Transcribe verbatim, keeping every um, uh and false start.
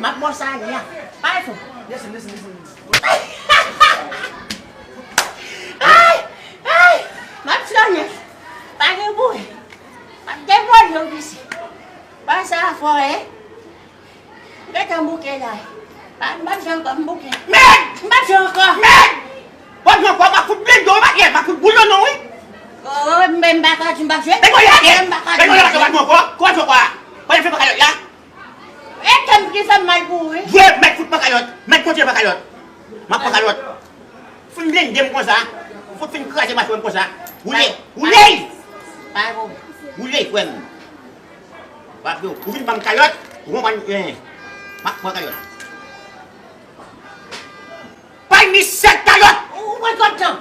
M ap ba w sa a li a. Pale fò. Desann, desann, desann. Ay! Ay! M ap sonnen. Pa gen bri. M ap debòde w isi. Pa sa fò, en? Gentan bouke la. Pa, m pa p jwe ankò, m bouke. Mèd! M pa p jwe ankò. Mèd! W ap jwe ankò, m ap fout blende w, m ap, m ap fout boule w non, wi. Oh, men m pa ka di m pa p jwe. Men kounye a, men kounye a, w ap jwe ankò? Kounye a w ap jwe ankò a? Kounye a w ap jwe ankò a? E tèm ki fè m mal pou ou, wi. Jwe, mèd fout pran kayòt. Mèd kontinye pran kayòt. M ap pran kayòt. Fin blende m konsa. Fout fin kraze machwè m konsa. Woule, woule! Pa bon. Woule, frè m. W ap jwe, ou vin ban m kayòt, ou konprann, en. M ap pran kayòt. Pay mi sèt kayòt! Ou pran twòp tan.